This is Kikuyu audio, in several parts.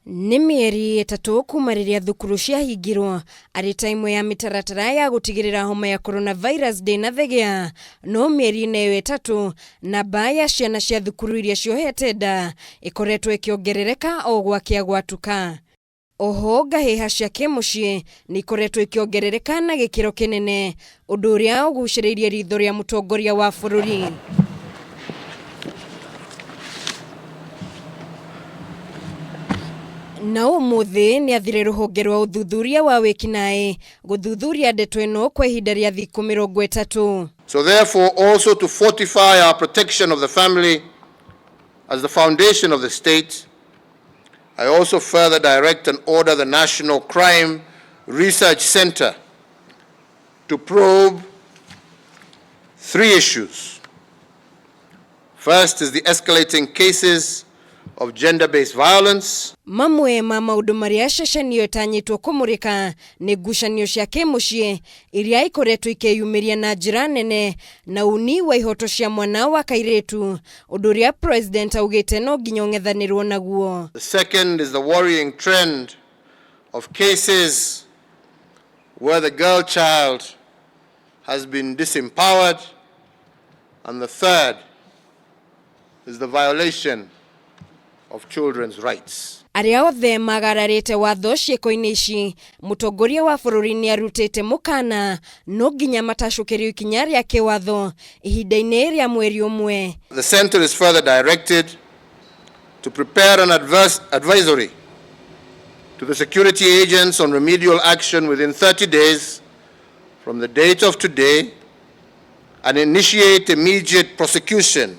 Nĩ mĩeri ĩtatũ kuma rĩrĩa thukuru ciahingirwo arĩ ta ĩmwe ya mĩtaratara ya gũtigĩrĩra homa ya coronavirus ndĩnathegea, no mĩeri-inĩ ĩyo ĩtatũ namba ya ciana cia thukuru iria ciohete nda ĩkoretwo ĩkĩongerereka o gwakĩa gwatuka. Oho ngahĩha cia kĩmũciĩ nĩ ikoretwo ikĩongerereka na gĩkĩro kĩnene, ũndũ ũrĩa ũgucĩrĩirie ritho rĩa mũtongoria wa bũrũri. Na ũmũthĩ nĩ athire rũhonge rwa ũthuthuria wa wĩkinaĩ gũthuthuria ndeto ĩno kwa ihinda rĩa thikũ 30. So therefore also to fortify our protection of the family as the foundation of the state, I also further direct and order the National Crime Research Center to probe three issues. First is the escalating cases of gender-based violence. Mamwe ma maũndũ marĩa ceceni ĩyo ĩtanyĩtwo kũmũrĩka nĩ ngucanio cia kĩmũciĩ iria ikoretwo ikĩyumĩria na njĩra nene na uni wa ihoto cia mwana wa kairĩtu, ũndũ ũrĩa president augĩte no nginya ũng'ethanĩrwo naguo. The second is the worrying trend of cases where the girl child has been disempowered. And the third is the violation of children's rights. Arĩa othe magararĩte watho ciĩko-inĩ ici, mũtongoria wa bũrũri nĩ arutĩte mũkana no nginya matacũkĩrio ikinya rĩa kĩwatho ihinda-inĩ rĩa mweri ũmwe. The center is further directed to prepare an advisory to the security agents on remedial action within 30 days from the date of today and initiate immediate prosecution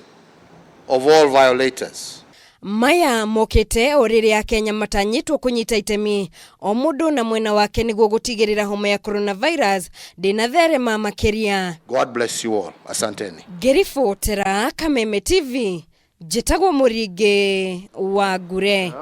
of all violators. Maya mokĩte o rĩrĩa Akenya matanyĩtwo kũnyita itemi o mũndũ na mwena wake nĩguo gũtigĩrĩra homa ya coronavirus ndĩnatherema makĩria. God bless you all. Asanteni. Ngĩribotera Kameme TV, njĩtagwo Mũringĩ wa Ngure.